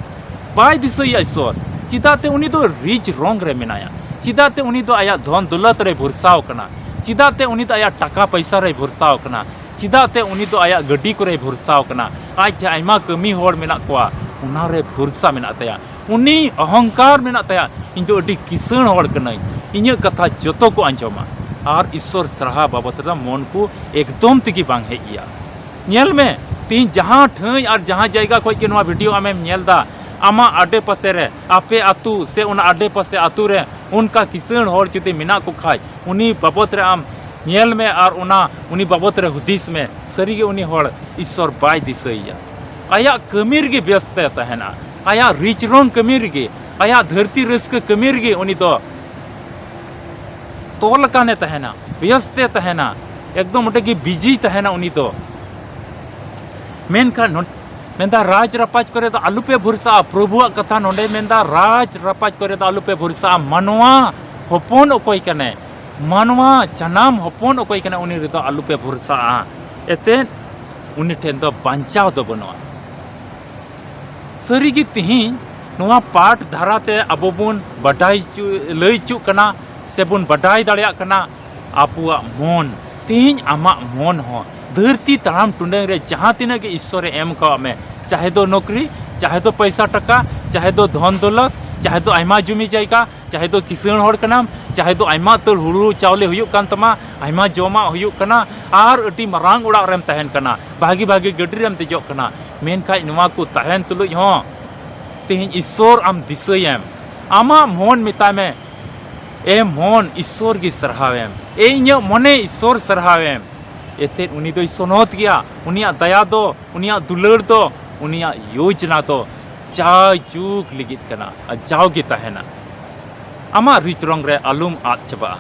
ᱵᱟᱭ ᱫᱤᱥᱟᱹᱭᱮᱭᱟ ᱤᱥᱥᱚᱨ᱾ ᱪᱮᱫᱟᱜ ᱛᱮ ᱩᱱᱤ ᱫᱚ ᱨᱤᱪ ᱨᱚᱝ ᱨᱮ ᱢᱮᱱᱟᱭᱟ? ᱪᱮᱫᱟᱜ ᱛᱮ ᱩᱱᱤ ᱫᱚ ᱟᱭᱟᱜ ᱫᱷᱚᱱ ᱫᱚᱞᱚᱛ ᱨᱮᱭ ᱵᱷᱚᱨᱥᱟᱣ ᱠᱟᱱᱟ? ᱪᱮᱫᱟᱜ ᱛᱮ ᱩᱱᱤ ᱫᱚ ᱟᱭᱟᱜ ᱴᱟᱠᱟ ᱯᱚᱭᱥᱟ ᱨᱮᱭ ᱵᱷᱚᱨᱥᱟᱣ ᱠᱟᱱᱟ? ᱪᱮᱫᱟᱜ ᱛᱮ ᱩᱱᱤ ᱫᱚ ᱟᱭᱟᱜ ᱜᱟᱹᱰᱤ ᱠᱚᱨᱮᱭ ᱵᱷᱚᱨᱥᱟᱣ ᱠᱟᱱᱟ? ᱟᱡ ᱴᱷᱮᱱ ᱟᱭᱢᱟ ᱠᱟᱹᱢᱤ ᱦᱚᱲ ᱢᱮᱱᱟᱜ ᱠᱚᱣᱟ, ᱚᱱᱟ ᱨᱮ ᱵᱷᱚᱨᱥᱟ ᱢᱮᱱᱟᱜ ᱛᱟᱭᱟ᱾ ᱩᱱᱤ ᱚᱦᱚᱝᱠᱟᱨ ᱢᱮᱱᱟᱜ ᱛᱟᱭᱟ, "ᱤᱧ ᱫᱚ ᱟᱹᱰᱤ ᱠᱤᱥᱟᱹᱬ ᱦᱚᱲ ᱠᱟᱹᱱᱟᱹᱧ, ᱤᱧᱟᱹᱜ ᱠᱟᱛᱷᱟ ᱡᱚᱛᱚ ᱠᱚ ᱟᱸᱡᱚᱢᱟ᱾" ᱟᱨ ᱤᱥᱥᱚᱨ ᱥᱟᱨᱦᱟᱣ ᱵᱟᱵᱚᱫ ᱨᱮᱫᱚ ᱢᱚᱱ ᱠᱚ ᱮᱠᱫᱚᱢ ᱛᱮᱜᱮ ᱵᱟᱝ ᱦᱮᱡ ᱜᱮᱭᱟ᱾ ᱧᱮᱞ ᱢᱮ, ᱛᱮᱦᱮᱧ ᱡᱟᱦᱟᱸ ᱴᱷᱟᱹᱭ ᱟᱨ ᱡᱟᱦᱟᱸ ᱡᱟᱭᱜᱟ ᱠᱷᱚᱱ ᱜᱮ ᱱᱚᱣᱟ ᱵᱷᱤᱰᱤᱭᱳ ᱟᱢᱮᱢ ᱧᱮᱞ ᱮᱫᱟ, ᱟᱢᱟᱜ ᱟᱰᱮ ᱯᱟᱥᱮ ᱨᱮ, ᱟᱯᱮ ᱟᱹᱛᱩ ᱥᱮ ᱚᱱᱟ ᱟᱰᱮ ᱯᱟᱥᱮ ᱟᱹᱛᱩ ᱨᱮ ᱚᱱᱠᱟ ᱠᱤᱥᱟᱹᱬ ᱦᱚᱲ ᱡᱩᱫᱤ ᱢᱮᱱᱟᱜ ᱠᱚ ᱠᱷᱟᱡ, ᱩᱱᱤ ᱵᱟᱵᱚᱫ ᱨᱮ ᱟᱢ ᱧᱮᱞ ᱢᱮ ᱟᱨ ᱚᱱᱟ ᱩᱱᱤ ᱵᱟᱵᱚᱫ ᱨᱮ ᱦᱩᱫᱤᱥ ᱢᱮ᱾ ᱥᱟᱹᱨᱤᱜᱮ ᱩᱱᱤ ᱦᱚᱲ ᱤᱥᱥᱚᱨ ᱵᱟᱭ ᱫᱤᱥᱟᱹᱭᱮᱭᱟ᱾ ᱟᱭᱟᱜ ᱠᱟᱹᱢᱤ ᱨᱮᱜᱮ ᱵᱮᱥᱛᱮ ᱛᱟᱦᱮᱱᱟ, ᱟᱭᱟᱜ ᱨᱤᱪ ᱨᱚᱝ ᱠᱟᱹᱢᱤ ᱨᱮᱜᱮ, ᱟᱭᱟᱜ ᱫᱷᱟᱹᱨᱛᱤ ᱨᱟᱹᱥᱠᱟᱹ ᱠᱟᱹᱢᱤ ᱨᱮᱜᱮ ᱩᱱᱤ ᱫᱚ ᱛᱚᱞ ᱟᱠᱟᱱᱮ ᱛᱟᱦᱮᱱᱟ, ᱵᱮᱥᱛᱮ ᱛᱟᱦᱮᱱᱟ, ᱮᱠᱫᱚᱢ ᱚᱸᱰᱮ ᱜᱮ ᱵᱤᱡᱤ ᱛᱟᱦᱮᱱᱟ ᱩᱱᱤ ᱫᱚ᱾ ᱢᱮᱱᱠᱷᱟᱱ ᱱᱚᱰᱮ ᱢᱮᱱᱫᱟ, "ᱨᱟᱡᱽ ᱨᱟᱯᱟᱡᱽ ᱠᱚᱨᱮ ᱫᱚ ᱟᱞᱚᱯᱮ ᱵᱷᱚᱨᱥᱟᱜᱼᱟ᱾" ᱯᱨᱚᱵᱷᱩᱣᱟᱜ ᱠᱟᱛᱷᱟ ᱱᱚᱰᱮ ᱢᱮᱱᱫᱟ, "ᱨᱟᱡᱽ ᱨᱟᱯᱟᱡᱽ ᱠᱚᱨᱮ ᱫᱚ ᱟᱞᱚᱯᱮ ᱵᱷᱚᱨᱥᱟᱜᱼᱟ᱾" ᱢᱟᱱᱣᱟ ᱦᱚᱯᱚᱱ ᱚᱠᱚᱭ ᱠᱟᱱᱟᱭ? ᱢᱟᱱᱣᱟ ᱡᱟᱱᱟᱢ ᱦᱚᱯᱚᱱ ᱚᱠᱚᱭ ᱠᱟᱱᱟᱭ? ᱩᱱᱤ ᱨᱮᱫᱚ ᱟᱞᱚᱯᱮ ᱵᱷᱚᱨᱥᱟᱜᱼᱟ᱾ ᱮᱛᱮᱫ ᱩᱱᱤ ᱴᱷᱮᱱ ᱫᱚ ᱵᱟᱧᱪᱟᱣ ᱫᱚ ᱵᱟᱹᱱᱩᱜᱼᱟ᱾ ᱥᱟᱹᱨᱤᱜᱮ ᱛᱮᱦᱮᱧ ᱱᱚᱣᱟ ᱯᱟᱴ ᱫᱷᱟᱨᱟᱛᱮ ᱟᱵᱚ ᱵᱚᱱ ᱵᱟᱰᱟᱭ ᱦᱚᱪᱚ, ᱞᱟᱹᱭ ᱦᱚᱪᱚᱜ ᱠᱟᱱᱟ ᱥᱮᱵᱚᱱ ᱵᱟᱰᱟᱭ ᱫᱟᱲᱮᱭᱟᱜ ᱠᱟᱱᱟ ᱟᱵᱚᱣᱟᱜ ᱢᱚᱱ᱾ ᱛᱮᱦᱮᱧ ᱟᱢᱟᱜ ᱢᱚᱱ ᱦᱚᱸ ᱫᱷᱟᱹᱨᱛᱤ ᱛᱟᱲᱟᱢ ᱴᱩᱰᱟᱹᱝ ᱨᱮ ᱡᱟᱦᱟᱸ ᱛᱤᱱᱟᱹᱜ ᱜᱮ ᱤᱥᱥᱚᱨᱮ ᱮᱢ ᱠᱟᱣᱟᱫ ᱢᱮ, ᱪᱟᱦᱮ ᱫᱚ ᱱᱚᱠᱨᱤ, ᱪᱟᱦᱮ ᱫᱚ ᱯᱚᱭᱥᱟ ᱴᱟᱠᱟ, ᱪᱟᱦᱮ ᱫᱚ ᱫᱷᱚᱱ ᱫᱚᱞᱚᱛ, ᱪᱟᱦᱮ ᱫᱚ ᱟᱭᱢᱟ ᱡᱩᱢᱤ ᱡᱟᱭᱜᱟ, ᱪᱟᱦᱮ ᱫᱚ ᱠᱤᱥᱟᱹᱬ ᱦᱚᱲ ᱠᱟᱱᱟᱢ, ᱪᱟᱦᱮ ᱫᱚ ᱟᱭᱢᱟ ᱩᱛᱟᱹᱨ ᱦᱩᱲᱩ ᱪᱟᱣᱞᱮ ᱦᱩᱭᱩᱜ ᱠᱟᱱ ᱛᱟᱢᱟ, ᱟᱭᱢᱟ ᱡᱚᱢᱟᱜ ᱦᱩᱭᱩᱜ ᱠᱟᱱᱟ, ᱟᱨ ᱟᱹᱰᱤ ᱢᱟᱨᱟᱝ ᱚᱲᱟᱜ ᱨᱮᱢ ᱛᱟᱦᱮᱱ ᱠᱟᱱᱟ, ᱵᱷᱟᱜᱤ ᱵᱷᱟᱜᱤ ᱜᱟᱹᱰᱤ ᱨᱮᱢ ᱫᱮᱡᱚᱜ ᱠᱟᱱᱟ, ᱢᱮᱱᱠᱷᱟᱡ ᱱᱚᱣᱟ ᱠᱚ ᱛᱟᱦᱮᱱ ᱛᱩᱞᱩᱡ ᱦᱚᱸ ᱛᱮᱦᱮᱧ ᱤᱥᱥᱚᱨ ᱟᱢ ᱫᱤᱥᱟᱹᱭᱮᱢ᱾ ᱟᱢᱟᱜ ᱢᱚᱱ ᱢᱮᱛᱟᱭ ᱢᱮ, "ᱮ ᱢᱚᱱ, ᱤᱥᱥᱚᱨ ᱜᱮ ᱥᱟᱨᱦᱟᱣᱮᱢ᱾ ᱮ ᱤᱧᱟᱹᱜ ᱢᱚᱱᱮ, ᱤᱥᱥᱚᱨ ᱥᱟᱨᱦᱟᱣᱮᱢ᱾" ᱮᱛᱮᱫ ᱩᱱᱤ ᱫᱚᱭ ᱥᱚᱱᱚᱛ ᱜᱮᱭᱟ, ᱩᱱᱤᱭᱟᱜ ᱫᱟᱭᱟ ᱫᱚ, ᱩᱱᱤᱭᱟᱜ ᱫᱩᱞᱟᱹᱲ ᱫᱚ, ᱩᱱᱤᱭᱟᱜ ᱭᱳᱡᱽᱱᱟ ᱫᱚ ᱡᱟᱭᱡᱩᱜᱽ ᱞᱟᱹᱜᱤᱫ ᱠᱟᱱᱟ ᱟᱨ ᱡᱟᱣᱜᱮ ᱛᱟᱦᱮᱱᱟ᱾ ᱟᱢᱟᱜ ᱨᱤᱪ ᱨᱚᱝ ᱨᱮ ᱟᱞᱚᱢ ᱟᱫ ᱪᱟᱵᱟᱜᱼᱟ᱾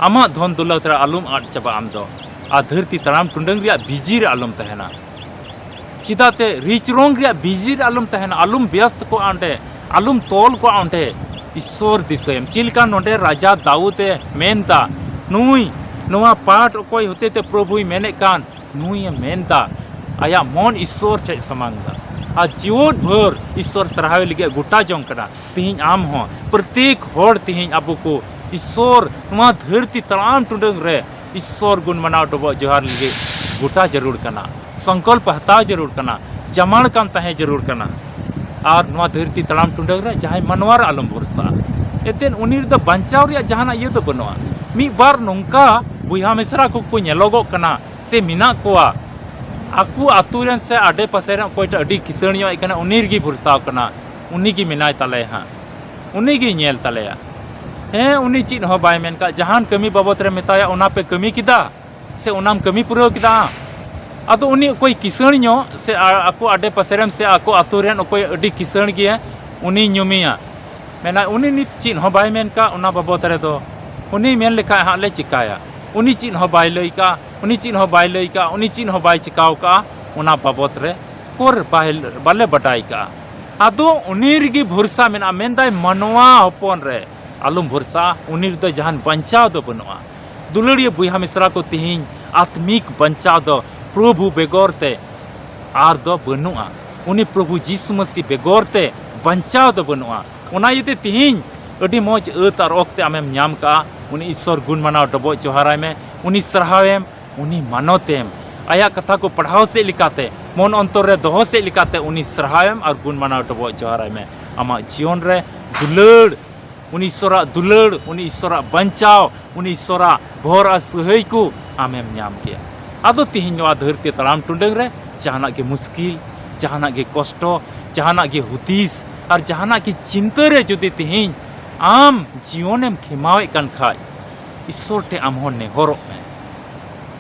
ᱟᱢᱟᱜ ᱫᱷᱚᱱ ᱫᱚᱞᱚᱛ ᱨᱮ ᱟᱞᱚᱢ ᱟᱫ ᱪᱟᱵᱟᱜᱼᱟ᱾ ᱟᱢ ᱫᱚ ᱟᱨ ᱫᱷᱟᱹᱨᱛᱤ ᱛᱟᱲᱟᱢ ᱴᱩᱰᱟᱹᱝ ᱨᱮᱭᱟᱜ ᱵᱤᱡᱤ ᱨᱮ ᱟᱞᱚᱢ ᱛᱟᱦᱮᱱᱟ᱾ ᱪᱮᱫᱟᱜ ᱛᱮ ᱨᱤᱪ ᱨᱚᱝ ᱨᱮᱭᱟᱜ ᱵᱤᱡᱤ ᱨᱮ ᱟᱞᱚᱢ ᱛᱟᱦᱮᱱᱟ, ᱟᱞᱚᱢ ᱵᱮᱥᱛ ᱠᱚᱜᱼᱟ ᱚᱸᱰᱮ, ᱟᱞᱚᱢ ᱛᱚᱞ ᱠᱚᱜᱼᱟ ᱚᱸᱰᱮ᱾ ᱤᱥᱥᱚᱨ ᱫᱤᱥᱟᱹᱭᱮᱢ᱾ ᱪᱮᱫ ᱞᱮᱠᱟ ᱱᱚᱰᱮ ᱨᱟᱡᱟ ᱫᱟᱣᱩᱫ ᱮ ᱢᱮᱱᱫᱟ, ᱱᱩᱭ ᱱᱚᱣᱟ ᱯᱟᱴ ᱚᱠᱚᱭ ᱦᱚᱛᱮᱛᱮ ᱯᱨᱚᱵᱷᱩᱭ ᱢᱮᱱᱮᱫ ᱠᱟᱱ, ᱱᱩᱭ ᱮ ᱢᱮᱱᱫᱟ, ᱟᱭᱟᱜ ᱢᱚᱱ ᱤᱥᱥᱚᱨ ᱴᱷᱮᱡ ᱥᱟᱢᱟᱝ ᱫᱟ ᱟᱨ ᱡᱤᱭᱚᱱ ᱵᱷᱳᱨ ᱤᱥᱥᱚᱨ ᱥᱟᱨᱦᱟᱣ ᱞᱟᱹᱜᱤᱫ ᱮ ᱜᱚᱴᱟ ᱡᱚᱝ ᱠᱟᱱᱟ᱾ ᱛᱮᱦᱮᱧ ᱟᱢ ᱦᱚᱸ, ᱯᱨᱚᱛᱮᱠ ᱦᱚᱲ ᱛᱮᱦᱮᱧ ᱟᱵᱚ ᱠᱚ ᱤᱥᱥᱚᱨ ᱱᱚᱣᱟ ᱫᱷᱟᱹᱨᱛᱤ ᱛᱟᱲᱟᱢ ᱴᱩᱰᱟᱹᱝ ᱨᱮ ᱤᱥᱥᱚᱨ ᱜᱩᱱ ᱢᱟᱱᱟᱣ ᱰᱚᱵᱚᱜ ᱡᱚᱦᱟᱨ ᱞᱟᱹᱜᱤᱫ ᱜᱚᱴᱟ ᱡᱟᱹᱨᱩᱲ ᱠᱟᱱᱟ, ᱥᱚᱝᱠᱚᱞᱯ ᱦᱟᱛᱟᱣ ᱡᱟᱹᱨᱩᱲ ᱠᱟᱱᱟ, ᱡᱟᱢᱟᱲ ᱠᱟᱱ ᱛᱟᱦᱮᱸ ᱡᱟᱹᱨᱩᱲ ᱠᱟᱱᱟ᱾ ᱟᱨ ᱱᱚᱣᱟ ᱫᱷᱟᱹᱨᱛᱤ ᱛᱟᱲᱟᱢ ᱴᱩᱰᱟᱹᱝ ᱨᱮ ᱡᱟᱦᱟᱸᱭ ᱢᱟᱱᱣᱟ ᱨᱮ ᱟᱞᱚᱢ ᱵᱷᱚᱨᱥᱟᱜᱼᱟ᱾ ᱮᱱᱛᱮᱫ ᱩᱱᱤ ᱨᱮᱫᱚ ᱵᱟᱧᱪᱟᱣ ᱨᱮᱭᱟᱜ ᱡᱟᱦᱟᱱᱟᱜ ᱤᱭᱟᱹ ᱫᱚ ᱵᱟᱹᱱᱩᱜᱼᱟ᱾ ᱢᱤᱫ ᱵᱟᱨ ᱱᱚᱝᱠᱟ ᱵᱚᱭᱦᱟ ᱢᱤᱥᱨᱟ ᱠᱚᱠᱚ ᱧᱮᱞᱚᱜᱚᱜ ᱠᱟᱱᱟ ᱥᱮ ᱢᱮᱱᱟᱜ ᱠᱚᱣᱟ, ᱟᱠᱚ ᱟᱛᱳ ᱨᱮᱱ ᱥᱮ ᱟᱰᱮ ᱯᱟᱥᱮ ᱨᱮᱱ ᱚᱠᱚᱭᱴᱟᱜ ᱟᱹᱰᱤ ᱠᱤᱥᱟᱹᱬ ᱧᱚᱜ ᱠᱟᱱᱟ, ᱩᱱᱤ ᱨᱮᱜᱮ ᱵᱷᱚᱨᱥᱟᱣ ᱠᱟᱱᱟ, ᱩᱱᱤ ᱜᱮ ᱢᱮᱱᱟᱭ ᱛᱟᱞᱮᱭᱟ ᱦᱟᱸᱜ, ᱩᱱᱤ ᱜᱮ ᱧᱮᱞ ᱛᱟᱞᱮᱭᱟ᱾ ᱦᱮᱸ, ᱩᱱᱤ ᱪᱮᱫ ᱦᱚᱸ ᱵᱟᱭ ᱢᱮᱱ ᱠᱟᱜ, ᱡᱟᱦᱟᱱ ᱠᱟᱹᱢᱤ ᱵᱟᱵᱚᱫ ᱨᱮ ᱢᱮᱛᱟᱭᱟ, ᱚᱱᱟ ᱯᱮ ᱠᱟᱹᱢᱤ ᱠᱮᱫᱟ ᱥᱮ ᱚᱱᱟᱢ ᱠᱟᱹᱢᱤ ᱯᱩᱨᱟᱹᱣ ᱠᱮᱫᱟ? ᱟᱫᱚ ᱩᱱᱤ ᱚᱠᱚᱭ ᱠᱤᱥᱟᱹᱬ ᱧᱚᱜ ᱥᱮ ᱟ-, ᱟᱠᱚ ᱟᱰᱮ ᱯᱟᱥᱮ ᱨᱮᱱ ᱥᱮ ᱟᱠᱚ ᱟᱛᱳ ᱨᱮᱱ ᱚᱠᱚᱭ ᱟᱹᱰᱤ ᱠᱤᱥᱟᱹᱬ ᱜᱮᱭᱟ, ᱩᱱᱤ ᱧᱩᱢᱮᱭᱟ, ᱢᱮᱱᱟᱭ, ᱩᱱᱤ ᱱᱤᱛ ᱪᱮᱫ ᱦᱚᱸ ᱵᱟᱭ ᱢᱮᱱ ᱠᱟᱜ ᱚᱱᱟ ᱵᱟᱵᱚᱫ ᱨᱮᱫᱚ᱾ ᱩᱱᱤ ᱢᱮᱱ ᱞᱮᱠᱷᱟᱡ ᱦᱟᱸᱜ ᱞᱮ ᱪᱤᱠᱟᱭᱟ? ᱩᱱᱤ ᱪᱮᱫ ᱦᱚᱸ ᱵᱟᱭ ᱞᱟᱹᱭ ᱠᱟᱜ, ᱩᱱᱤ ᱪᱮᱫ ᱦᱚᱸ ᱵᱟᱭ ᱞᱟᱹᱭ ᱠᱟᱜ, ᱩᱱᱤ ᱪᱮᱫ ᱦᱚᱸ ᱵᱟᱭ ᱪᱤᱠᱟᱣ ᱠᱟᱜᱼᱟ, ᱚᱱᱟ ᱵᱟᱵᱚᱫ ᱨᱮ ᱠᱚᱨ ᱵᱟᱭ, ᱵᱟᱞᱮ ᱵᱟᱰᱟᱭ ᱠᱟᱜᱼᱟ᱾ ᱟᱫᱚ ᱩᱱᱤ ᱨᱮᱜᱮ ᱵᱷᱚᱨᱥᱟ ᱢᱮᱱᱟᱜᱼᱟ, ᱢᱮᱱᱫᱟᱭ, ᱢᱟᱱᱣᱟ ᱦᱚᱯᱚᱱ ᱨᱮ ᱟᱞᱚᱢ ᱵᱷᱚᱨᱥᱟᱜᱼᱟ, ᱩᱱᱤ ᱨᱮᱫᱚ ᱡᱟᱦᱟᱱ ᱵᱟᱧᱪᱟᱣ ᱫᱚ ᱵᱟᱹᱱᱩᱜᱼᱟ᱾ ᱫᱩᱞᱟᱹᱲᱤᱭᱟᱹ ᱵᱚᱭᱦᱟ ᱢᱤᱥᱨᱟ ᱠᱚ, ᱛᱮᱦᱮᱧ ᱟᱛᱢᱤᱠ ᱵᱟᱧᱪᱟᱣ ᱫᱚ ᱯᱨᱚᱵᱷᱩ ᱵᱮᱜᱚᱨ ᱛᱮ ᱟᱨ ᱫᱚ ᱵᱟᱹᱱᱩᱜᱼᱟ᱾ ᱩᱱᱤ ᱯᱨᱚᱵᱷᱩ ᱡᱤᱥᱩ ᱢᱟᱹᱥᱤ ᱵᱮᱜᱚᱨ ᱛᱮ ᱵᱟᱧᱪᱟᱣ ᱫᱚ ᱵᱟᱹᱱᱩᱜᱼᱟ᱾ ᱚᱱᱟ ᱤᱭᱟᱹᱛᱮ ᱛᱮᱦᱮᱧ ᱟᱹᱰᱤ ᱢᱚᱡᱽ ᱟᱹᱛ ᱟᱨ ᱚᱠᱛᱮ ᱟᱢᱮᱢ ᱧᱟᱢ ᱠᱟᱜᱼᱟ᱾ ᱩᱱᱤ ᱤᱥᱥᱚᱨ ᱜᱩᱱ ᱢᱟᱱᱟᱣ ᱰᱚᱵᱚᱜ ᱡᱚᱦᱟᱨᱟᱭ ᱢᱮ, ᱩᱱᱤ ᱥᱟᱨᱦᱟᱣᱮᱢ, ᱩᱱᱤ ᱢᱟᱱᱚᱛᱮᱢ᱾ ᱟᱭᱟᱜ ᱠᱟᱛᱷᱟ ᱠᱚ ᱯᱟᱲᱦᱟᱣ ᱥᱮᱫ ᱞᱮᱠᱟᱛᱮ, ᱢᱚᱱ ᱚᱱᱛᱚᱨ ᱨᱮ ᱫᱚᱦᱚ ᱥᱮᱫ ᱞᱮᱠᱟᱛᱮ ᱩᱱᱤ ᱥᱟᱨᱦᱟᱣᱮᱢ ᱟᱨ ᱜᱩᱱ ᱢᱟᱱᱟᱣ ᱰᱚᱵᱚᱜ ᱡᱚᱦᱟᱨᱟᱭ ᱢᱮ᱾ ᱟᱢᱟᱜ ᱡᱤᱭᱚᱱ ᱨᱮ ᱫᱩᱞᱟᱹᱲ, ᱩᱱᱤ ᱤᱥᱥᱚᱨᱟᱜ ᱫᱩᱞᱟᱹᱲ, ᱩᱱᱤ ᱤᱥᱥᱚᱨᱟᱜ ᱵᱟᱧᱪᱟᱣ, ᱩᱱᱤ ᱤᱥᱥᱚᱨᱟᱜ ᱵᱷᱚᱨ ᱟᱨ ᱥᱟᱹᱦᱟᱹᱭ ᱠᱚ ᱟᱢᱮᱢ ᱧᱟᱢ ᱠᱮᱭᱟ᱾ ᱟᱫᱚ ᱛᱮᱦᱮᱧ ᱱᱚᱣᱟ ᱫᱷᱟᱹᱨᱛᱤ ᱛᱟᱲᱟᱢ ᱴᱩᱰᱟᱹᱝ ᱨᱮ ᱡᱟᱦᱟᱱᱟᱜ ᱜᱮ ᱢᱩᱥᱠᱤᱞ, ᱡᱟᱦᱟᱱᱟᱜ ᱜᱮ ᱠᱚᱥᱴᱚ, ᱡᱟᱦᱟᱱᱟᱜ ᱜᱮ ᱦᱩᱫᱤᱥ ᱟᱨ ᱡᱟᱦᱟᱱᱟᱜ ᱜᱮ ᱪᱤᱱᱛᱟᱹ ᱨᱮ ᱡᱩᱫᱤ ᱛᱮᱦᱮᱧ ᱟᱢ ᱡᱤᱭᱚᱱᱮᱢ ᱠᱷᱮᱢᱟᱣᱮᱫ ᱠᱟᱱ ᱠᱷᱟᱡ, ᱤᱥᱥᱚᱨ ᱴᱷᱮᱱ ᱟᱢ ᱦᱚᱸ ᱱᱮᱦᱚᱨᱚᱜ ᱢᱮ᱾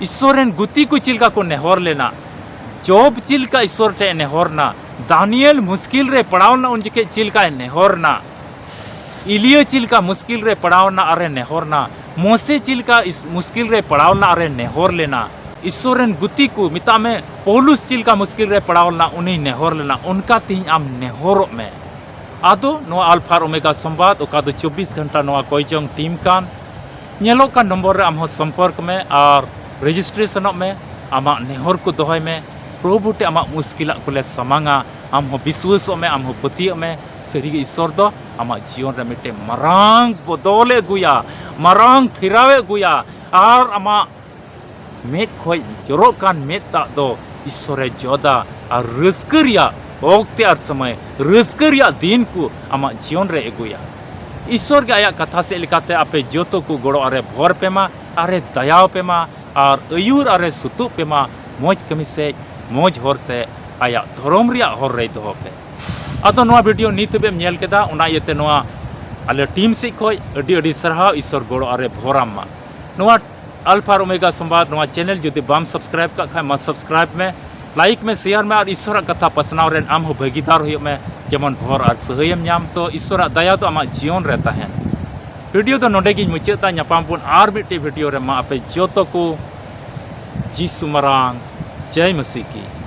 ᱤᱥᱥᱚᱨ ᱨᱮᱱ ᱜᱩᱛᱤ ᱠᱚ ᱪᱮᱫ ᱞᱮᱠᱟ ᱠᱚ ᱱᱮᱦᱚᱨ ᱞᱮᱱᱟ? ᱡᱚᱵ ᱪᱮᱫ ᱞᱮᱠᱟ ᱤᱥᱥᱚᱨ ᱴᱷᱮᱱ ᱮ ᱱᱮᱦᱚᱨ ᱱᱟ? ᱫᱟᱱᱤᱭᱮᱞ ᱢᱩᱥᱠᱤᱞ ᱨᱮ ᱯᱟᱲᱟᱣ ᱞᱮᱱᱟ, ᱩᱱ ᱡᱚᱠᱷᱮᱡ ᱪᱮᱫ ᱞᱮᱠᱟᱭ ᱱᱮᱦᱚᱨ ᱱᱟ? ᱤᱞᱤᱭᱟᱹ ᱪᱮᱫ ᱞᱮᱠᱟ ᱢᱩᱥᱠᱤᱞ ᱨᱮ ᱯᱟᱲᱟᱣ ᱞᱮᱱᱟ ᱟᱨᱮ ᱱᱮᱦᱚᱨ ᱱᱟ? ᱢᱳᱥᱮ ᱪᱮᱫ ᱞᱮᱠᱟ ᱤᱥ-, ᱢᱩᱥᱠᱤᱞ ᱨᱮ ᱯᱟᱲᱟᱣ ᱞᱮᱱᱟ, ᱟᱨᱮ ᱱᱮᱦᱚᱨ ᱞᱮᱱᱟ, ᱤᱥᱥᱚᱨ ᱨᱮᱱ ᱜᱩᱛᱤ ᱠᱚ, ᱢᱮᱛᱟᱜ ᱢᱮ, ᱯᱚᱣᱞᱩᱥ ᱪᱮᱫ ᱞᱮᱠᱟ ᱢᱩᱥᱠᱤᱞ ᱨᱮ ᱯᱟᱲᱟᱣ ᱞᱮᱱᱟ, ᱩᱱᱤᱭ ᱱᱮᱦᱚᱨ ᱞᱮᱱᱟ, ᱚᱱᱠᱟ ᱛᱮᱦᱮᱧ ᱟᱢ ᱱᱮᱦᱚᱨᱚᱜ ᱢᱮ᱾ ᱟᱫᱚ ᱱᱚᱣᱟ ᱟᱞᱯᱷᱟ ᱟᱨ ᱳᱢᱮᱜᱟ ᱥᱚᱢᱵᱟᱫ, ᱚᱠᱟ ᱫᱚ ᱪᱚᱵᱵᱤᱥ ᱜᱷᱚᱱᱴᱟ ᱱᱚᱣᱟ ᱠᱚᱭ ᱡᱚᱝ ᱴᱤᱢ ᱠᱟᱱ, ᱧᱮᱞᱚᱜ ᱠᱟᱱ ᱱᱚᱢᱵᱚᱨ ᱨᱮ ᱟᱢ ᱦᱚᱸ ᱥᱚᱢᱯᱚᱨᱠ ᱢᱮ ᱟᱨ ᱨᱮᱡᱤᱥᱴᱨᱮᱥᱚᱱᱚᱜ ᱢᱮ᱾ ᱟᱢᱟᱜ ᱱᱮᱦᱚᱨ ᱠᱚ ᱫᱚᱦᱚᱭ ᱢᱮ, ᱯᱨᱚᱵᱷᱩ ᱴᱷᱮᱱ ᱟᱢᱟᱜ ᱢᱩᱥᱠᱤᱞᱟᱜ ᱠᱚᱞᱮ ᱥᱟᱢᱟᱝᱟ᱾ ᱟᱢ ᱦᱚᱸ ᱵᱤᱥᱣᱟᱹᱥᱚᱜ ᱢᱮ, ᱟᱢ ᱦᱚᱸ ᱯᱟᱹᱛᱭᱟᱹᱜ ᱢᱮ, ᱥᱟᱹᱨᱤᱜᱮ ᱤᱥᱥᱚᱨ ᱫᱚ ᱟᱢᱟᱜ ᱡᱤᱭᱚᱱ ᱨᱮ ᱢᱤᱫᱴᱮᱱ ᱢᱟᱨᱟᱝ ᱵᱚᱫᱚᱞᱮ ᱟᱹᱜᱩᱭᱟ, ᱢᱟᱨᱟᱝ ᱯᱷᱮᱨᱟᱣᱮ ᱟᱹᱜᱩᱭᱟ, ᱟᱨ ᱟᱢᱟᱜ ᱢᱮᱫ ᱠᱷᱚᱡ ᱡᱚᱨᱚᱜ ᱠᱟᱱ ᱢᱮᱫ ᱫᱟᱜ ᱫᱚ ᱤᱥᱥᱚᱨᱮ ᱡᱚᱫᱟ, ᱟᱨ ᱨᱟᱹᱥᱠᱟᱹ ᱨᱮᱭᱟᱜ ᱚᱠᱛᱮ ᱟᱨ ᱥᱚᱢᱚᱭ, ᱨᱟᱹᱥᱠᱟᱹ ᱨᱮᱭᱟᱜ ᱫᱤᱱ ᱠᱚ ᱟᱢᱟᱜ ᱡᱤᱭᱚᱱ ᱨᱮ ᱟᱹᱜᱩᱭᱟ᱾ ᱤᱥᱥᱚᱨ ᱜᱮ ᱟᱭᱟᱜ ᱠᱟᱛᱷᱟ ᱥᱮᱫ ᱞᱮᱠᱟᱛᱮ ᱟᱯᱮ ᱡᱚᱛᱚ ᱠᱚ ᱜᱚᱲᱚ ᱟᱨᱮ ᱵᱷᱚᱨ ᱯᱮ ᱢᱟ, ᱟᱨᱮ ᱫᱟᱭᱟᱣ ᱯᱮ ᱢᱟ, ᱟᱨ ᱟᱹᱭᱩᱨ ᱟᱨᱮ ᱥᱩᱛᱩᱜ ᱯᱮ ᱢᱟ, ᱢᱚᱡᱽ ᱠᱟᱹᱢᱤ ᱥᱮᱫ, ᱢᱚᱡᱽ ᱦᱚᱨ ᱥᱮᱫ, ᱟᱭᱟᱜ ᱫᱷᱚᱨᱚᱢ ᱨᱮᱭᱟᱜ ᱦᱚᱨ ᱨᱮᱭ ᱫᱚᱦᱚ ᱯᱮ᱾ ᱟᱫᱚ ᱱᱚᱣᱟ ᱵᱷᱤᱰᱤᱭᱳ ᱱᱤᱛ ᱦᱟᱹᱵᱤᱡ ᱮᱢ ᱧᱮᱞ ᱠᱮᱫᱟ, ᱚᱱᱟ ᱤᱭᱟᱹᱛᱮ ᱱᱚᱣᱟ ᱟᱞᱮ ᱴᱤᱢ ᱥᱮᱫ ᱠᱷᱚᱡ ᱟᱹᱰᱤ ᱟᱹᱰᱤ ᱥᱟᱨᱦᱟᱣ, ᱤᱥᱥᱚᱨ ᱜᱚᱲᱚ ᱟᱨᱮ ᱵᱷᱚᱨᱟᱢ ᱢᱟ᱾ ᱱᱚᱣᱟ ᱟᱞᱯᱷᱟ ᱟᱨ ᱳᱢᱮᱜᱟ ᱥᱚᱢᱵᱟᱫ ᱱᱚᱣᱟ ᱪᱮᱱᱮᱞ ᱡᱩᱫᱤ ᱵᱟᱢ ᱥᱟᱵᱥᱠᱨᱟᱭᱤᱵ ᱠᱟᱜ ᱠᱷᱟᱡ ᱢᱟ ᱥᱟᱵᱥᱠᱨᱟᱭᱤᱵ ᱢᱮ, ᱞᱟᱭᱤᱠ ᱢᱮ, ᱥᱮᱭᱟᱨ ᱢᱮ, ᱟᱨ ᱤᱥᱥᱚᱨᱟᱜ ᱠᱟᱛᱷᱟ ᱯᱟᱥᱱᱟᱣ ᱨᱮᱱ ᱟᱢ ᱦᱚᱸ ᱵᱷᱟᱹᱜᱤᱫᱟᱨ ᱦᱩᱭᱩᱜ ᱢᱮ, ᱡᱮᱢᱚᱱ ᱵᱷᱚᱨ ᱟᱨ ᱥᱟᱹᱦᱟᱹᱭᱮᱢ ᱧᱟᱢ᱾ ᱛᱚ ᱤᱥᱥᱚᱨᱟᱜ ᱫᱟᱭᱟ ᱫᱚ ᱟᱢᱟᱜ ᱡᱤᱭᱚᱱ ᱨᱮ ᱛᱟᱦᱮᱱ᱾ ᱵᱷᱤᱰᱤᱭᱳ ᱫᱚ ᱱᱚᱰᱮ ᱜᱤᱧ ᱢᱩᱪᱟᱹᱫ ᱫᱟ᱾ ᱧᱟᱯᱟᱢ ᱵᱚᱱ ᱟᱨ ᱢᱤᱫᱴᱮᱡ ᱵᱷᱤᱰᱤᱭᱳ ᱨᱮ᱾ ᱢᱟ ᱟᱯᱮ ᱡᱚᱛᱚ ᱠᱚ ᱡᱤᱥᱩ ᱢᱟᱨᱟᱝ ᱡᱟᱭ ᱢᱟᱹᱥᱤ ᱠᱤ᱾